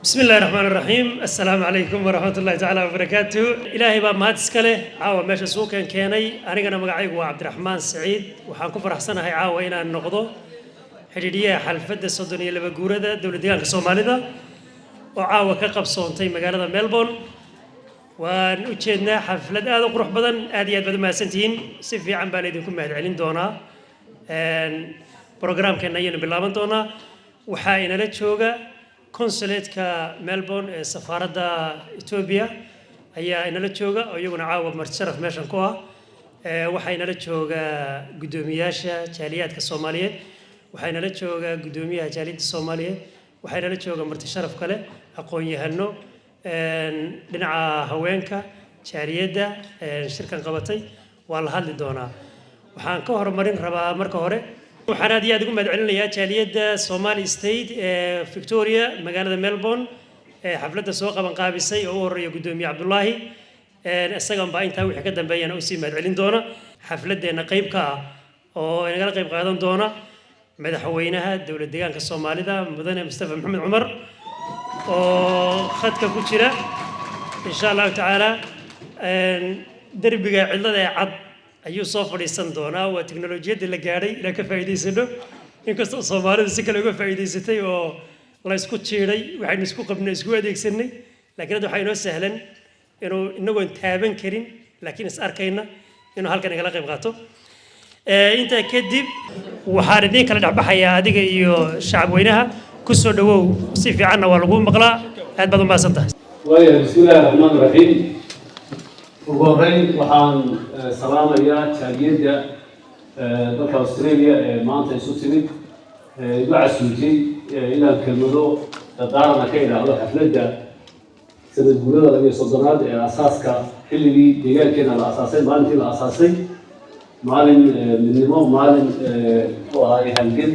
بسم الله الرحمن الرحيم، السلام عليكم ورحمة الله تعالى وبركاته. Ilaahay baa mahad iska leh caawa meesha suuqan keenay. Anigana magacaygu waa Cabdiraxmaan Saciid. Waxaan ku faraxsanahay caawa inaan noqdo xidhiidhiyaha xafladda 32 guurada dowlad deegaanka Soomaalida oo caawa ka qabsoontay magaalada Melbourne. Waan u jeednaa xaflad aad u qurux badan. Aad iyo aad baad u mahadsantihiin. Si fiican baan idinku mahad celin doonaa. Programkeena ayaynu bilaaban doonaa. Waxaa inala jooga consulatka Melbourne ee safaaradda Etoobiya ayaa inala jooga, oo iyaguna caawa marti sharaf meeshan ku ah. Waxaa inala jooga guddoomiyaasha jaaliyaadka Soomaaliyeed, waxaa inala jooga guddoomiyaha jaaliyadda Soomaaliyeed, waxaa inala jooga marti sharaf kale, aqoon-yahano dhinaca haweenka jaaliyadda shirkan qabatay. Waa la hadli doonaa. Waxaan ka horumarin rabaa marka hore, waxaan aad iyo aad ugu mahad celinayaa jaaliyadda Somali State ee Victoria, magaalada Melbourne, ee xafladda soo qaban qaabisay, oo u horeeya guddoomiye Cabdulaahi. Isagan baa intaa wixii ka dambeeyana usii mahad celin doona. Xafladeenna qayb ka ah oo inagala qayb qaadan doona madaxweynaha dowlad deegaanka Soomaalida, mudane Mustafa Maxamed Cumar, oo khadka ku jira insha Allahu tacaala. Derbiga cidlada ee cad ayuu soo fadhiisan doonaa. Waa teknolojiyadda la gaadhay inaan ka faa'iidaysano, inkastoo Soomaalidu si kale uga faa'iidaysatay oo la isku jiiday, waxaynu isku qabnay isku adeegsanay, laakiin hadda waxaa inoo sahlan inuu inagoon taaban karin laakiin is arkayna inuu halkan igala qayb qaato. Intaa kadib waxaan idiin kala dhexbaxayaa adiga iyo shacab weynaha. Ku soo dhawow, si fiicanna waa lagu maqlaa. Aad baad u mahadsan tahay. Waayahay, bismi illaahi raxmaan raxiim. Ugu horreyn waxaan salaamayaa jaaliyadda dalka Australia ee maanta isu timid, igu casuumtay inaan kelmado dardaarana ka idhaahdo xafladda sanad guurada 32aad ee asaaska, xilligii deegaankeena la asaasay, maalintii la asaasay, maalin midnimo, maalin muxuu ahaay halgan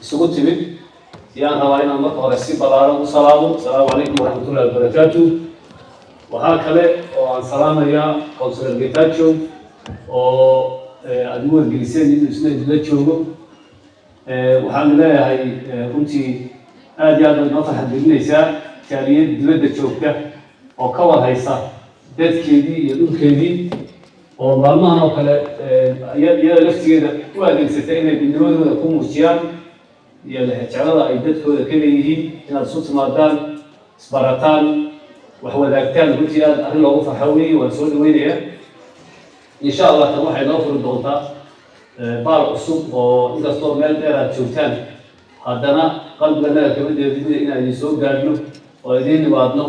isugu timid. Yaan rabaa inaan marka hore si ballaaran u salaamo. Asalaamu calaykum waraxmatullahi wabarakaatu. Waxaa kale oo aan salaamayaa Councillor Getachew oo aada igu wargeliseen inuu isna idinla joogo. Waxaan leeyahay runtii aad iyo aad baad inoo farxad gelinaysaa jaaliyad dibadda joogta oo ka war haysa dadkeedii iyo dhulkeedii, oo maalmahan oo kale iyada laftigeeda u adeegsata inay midnimadooda ku muujiyaan iyo jeclada ay dadkooda ka leeyihiin. Inaad isu timaadaan, isbarataan, wax wadaagtaan, runtii aad arrin loogu farxo weeye. Waan soo dhaweynayaa. Insha Allah tan waxay noo furi doontaa baal cusub, oo inkastoo meel dheer aad joogtaan, haddana qalbiganaga kama deedin inaan idin soo gaadhno oo idiin nimaadno,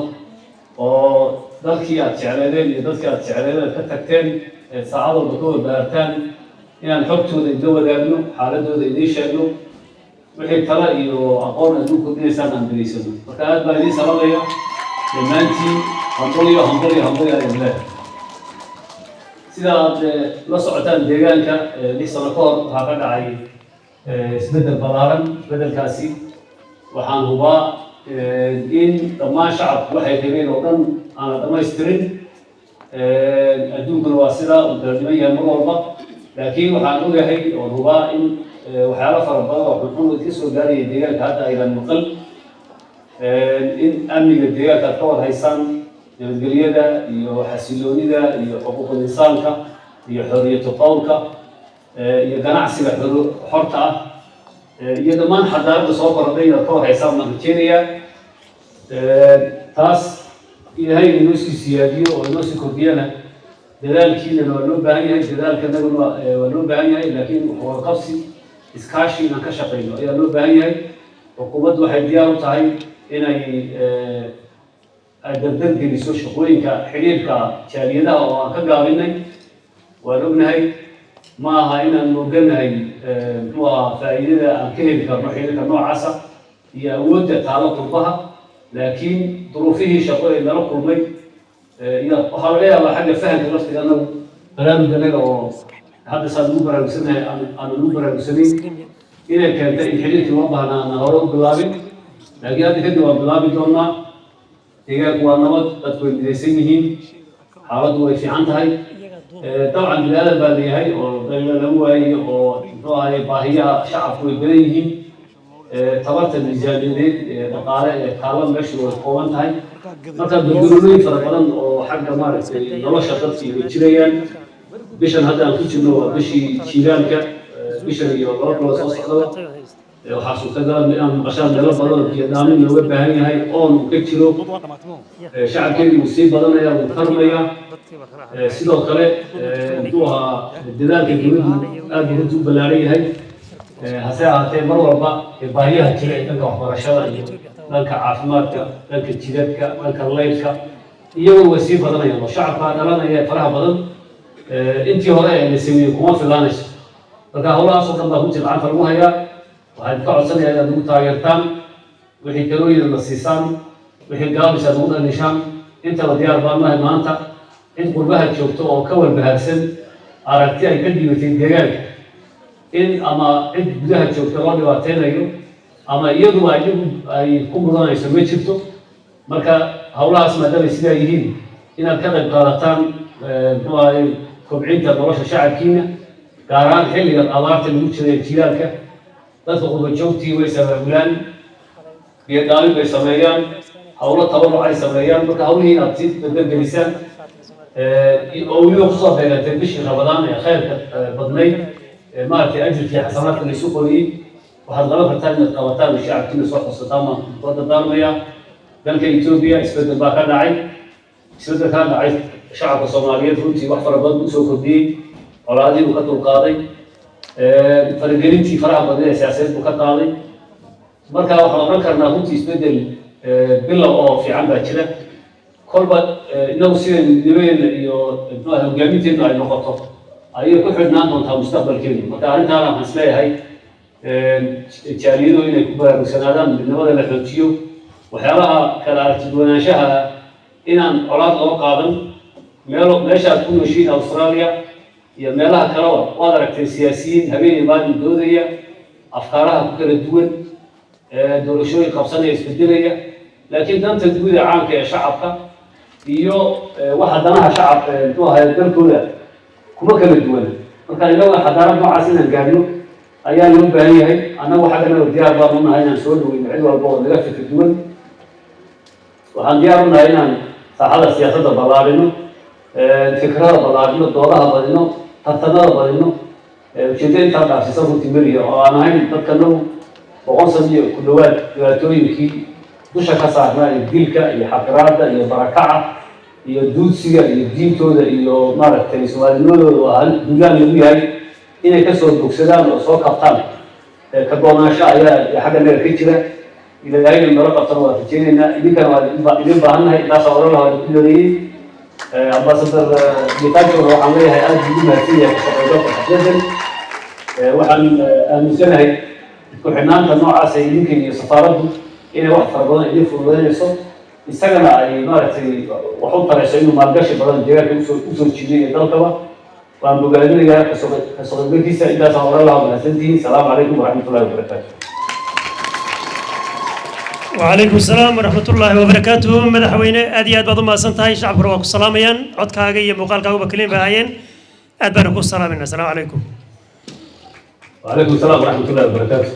oo dalkii aad jecleedeen iyo dadkii aad jecleedeen aad ka tagteen ee saacad walba ka warbaartaan inaan xogtooda idla wadaagno, xaaladooda idiin sheegno, wixii tala iyo aqoon aad u kordhinaysaan aan dhegaysano. Marka aad baan idiin salaamaya dhammaantiin. Hambalyo, hambalyo, hambalyo ayaan leeyahay. Sida aad la socotaan, deegaanka 6 sano ka hor waxaa ka dhacay isbeddel ballaaran. Isbeddelkaasi waxaan hubaa in dhammaan shacabku waxay rabeen oo dhan aan la dhammaystirin. Adduunkuna waa sidaa uu kala dhiman yahay mar walba, laakiin waxaan ogahay oon hubaa in waxyaalo fara badan oo xunxun iska soo gaaraya deegaanka hadda aydan maqal, in amniga deegaanka aad ka war haysaan, nabadgelyada iyo xasiloonida iyo xuquuqul insaanka iyo xoriyatu qowlka iyo ganacsiga xorta ah iyo dhammaan xadaaradda soo korodhay inaad ka war haysaan baan rajeynayaa. Taas Ilaahay inoo sii siyaadiyo oo inoo sii kordhiyana, dadaalkiinana waa loo baahan yahay, dadaalkanaguna waa loo baahan yahay, laakiin waxwadaqabsi, iskaashi inaan ka shaqayno ayaa loo baahan yahay. Xukuumaddu waxay diyaar u tahay inay ay dardar geliso shaqooyinka xidhiirka jaaliyadaha oo aan ka gaabinay. Waan ognahay, ma aha inaan mooganahay muxuu ahaa faa'iidada aan ka heli karno xidhiirka noocaasa iyo awoodda taalo qurbaha, laakiin duruufihii shaqo ee nala kulmay iyo waxaa laga yaabaa xagga fahamka laftiga anagu barnaamijanaga oo hadda saan ugu baraarugsanahay aan ugu baraarugsanayn inay keentay in xidhiirkii loo baahnaa aan hore u bilaabin, laakiin hadda kadib waan bilaabi doonaa. Deegaanku waa nabad, dadku way midaysan yihiin, xaaladdu way fiican tahay. Dabcan bini aadan baa leeyahay oo daliila lagu waayey oo muxuu ahaye baahiyaha shacabku way badan yihiin. Tabarta miisaaniyadeed ee dhaqaale ee taalla meeshu way kooban tahay. Marka durdurooyin fara badan oo xagga, maaragtay, nolosha dadkii way jirayaan. Bishan hadda aan ku jirno waa bishii jiilaalka. Bishan iyo 2 bilood soo socdaba waxaa suurtagal inaad maqashaan meelo badan oo biyo dhaamin looga baahan yahay, oon uu ka jiro. Shacabkeedu wuu sii badanaya, wuu tarmaya. Sidoo kale, muxuu ahaa, dadaalka dowladdu aad buu runtii u ballaaran yahay. Hase ahaatee, mar walba baahiyaha jira ee dhanka waxbarashada iyo dhanka caafimaadka, dhanka jidadka, dhanka leyrka, iyaguna way sii badanayaan, oo shacabka dhalanaya ee faraha badan intii hore ee la sameeyey kuma filaanayso. Marka howlahaas oo dhan baa runtii gacanta lagu hayaa. Waxaan ka codsanayaa inaad nagu taageertaan, wixii talooyin la siisaan, wixii gaabis aad nagu dhalishaan, intaba diyaar baan nahay. Maanta cid qurbaha joogto oo ka walbahaarsan aragti ay ka dhiibatay deegaanka in ama cid gudaha joogta loo dhibaateynayo ama iyaduba iyagu ay ku mudanayso ma jirto. Marka howlahaas maadaamay sidaa yihiin, inaad ka qayb qaadataan, muxuu ahaye, kobcinta nolosha shacabkiina, gaar ahaan xilligan abaarta lagu jiray, jilaalka, dadka qurba joogtii way sabaabulaan, biyo dhaamin bay sameeyaan, howlo tabaruc ay sameeyaan. Marka howlihii inaad si dardargelisaan, oo weliba kusoo beegantay bishii Ramadaan ee khayrka badnayd, maaragtay, ajirkii xasanaadka la isu qoriyey, waxaad qaban kartaan inaad qabataan oo shacabkiina soo xusataan baan kula dardaarmayaa. Dalka Etoobiya isbeddel baa ka dhacay. Isbeddel kaa dhacay shacabka Soomaaliyeed runtii wax fara badan buu usoo kordhiyey. Colaadihii buu ka dulqaaday, faragelintii faraha badan ee siyaasadeed buu ka qaaday. Marka waxaan odhan karnaa runtii isbeddel bilow oo fiican baa jira. Kolba inagu sida midnimadeena iyo, muxuu ahay, hoggaaminteenu ay noqoto ayay ku xidhnaan doontaa mustaqbalkeenu. Marka arrintaana waxaan isleeyahay jaaliyadu inay ku baraarugsanaadaan, midnimada la xoojiyo, waxyaabaha kala aragtiduwanaanshaha inaan colaad loo qaadan. Meel meeshaad ku nooshiin, Australia iyo meelaha kaleba, waad aragtay siyaasiyiin habeen iyo maalin doodaya, afkaaraha ku kala duwan, doorashooyin qabsanaya, isbedelaya, laakiin danta guud ee caamka ee shacabka iyo waxa danaha shacabka, muxuu ahay, dalkooda kuma kala duwan. Marka inaga xadaarad noocaas inaan gaadhno ayaa loo baahan yahay. Annagu xaggana diyaar baan u nahay inaan soo dhaweyno cid walba oo naga fikir duwan. Waxaan diyaar u nahay inaan saaxada siyaasadda ballaarino, fikrada ballaarino, doodaha badino, tartanada badino. Ujeeddo intaa dhaafsiisan runtii meliya oo aan ahayn dadkanagu 100 sano iyo ku dhowaad dhibaatooyinkii dusha ka saarnaa iyo dilka iyo xaqiraadda iyo barakaca iyo duudsiga iyo diintooda iyo, maaragtay, soomaalinimadooda oo hal duulaan lagu yahay, inay kasoo bogsadaan oo soo kabtaan ka goonaansho ayaa xagga naga ka jira. Ilaahayna nala qabtana waa rajeynaynaa, idinkana waa idin baahannahay. Intaasaa oran lahaa, waa ku yareeyey. Ambassador Getachew waxaan leeyahay aad buu ugu mahadsan yahay kasoo qaybgalka xafladan. Waxaan aaminsanahay isku xidhnaanta noocaas ee idinka iyo safaaraddu inay wax fara badan idin fududeynayso, isagana ay, maaragtay, wax u tarayso inuu maalgashi badan deegaanka usoo jiiday iyo dalkaba. Waan bogaadinayaa kasoo qaybgalkiisa. Intaasaan oran lahaa. Mahadsantihiin. Asalaamu calaykum waraxmatullahi wabarakaatu. وعليكم السلام ورحمة الله وبركاته. مدحوينه، aad iyo aad baad u mahadsan tahay. Shacabkuna waa ku salaamayaan. Codkaaga iyo muuqaalkaaguba kaliin bay ahaayeen. Aad baana ku salaamayna. Asalaamu calaykum. وعليكم السلام ورحمة الله وبركاته.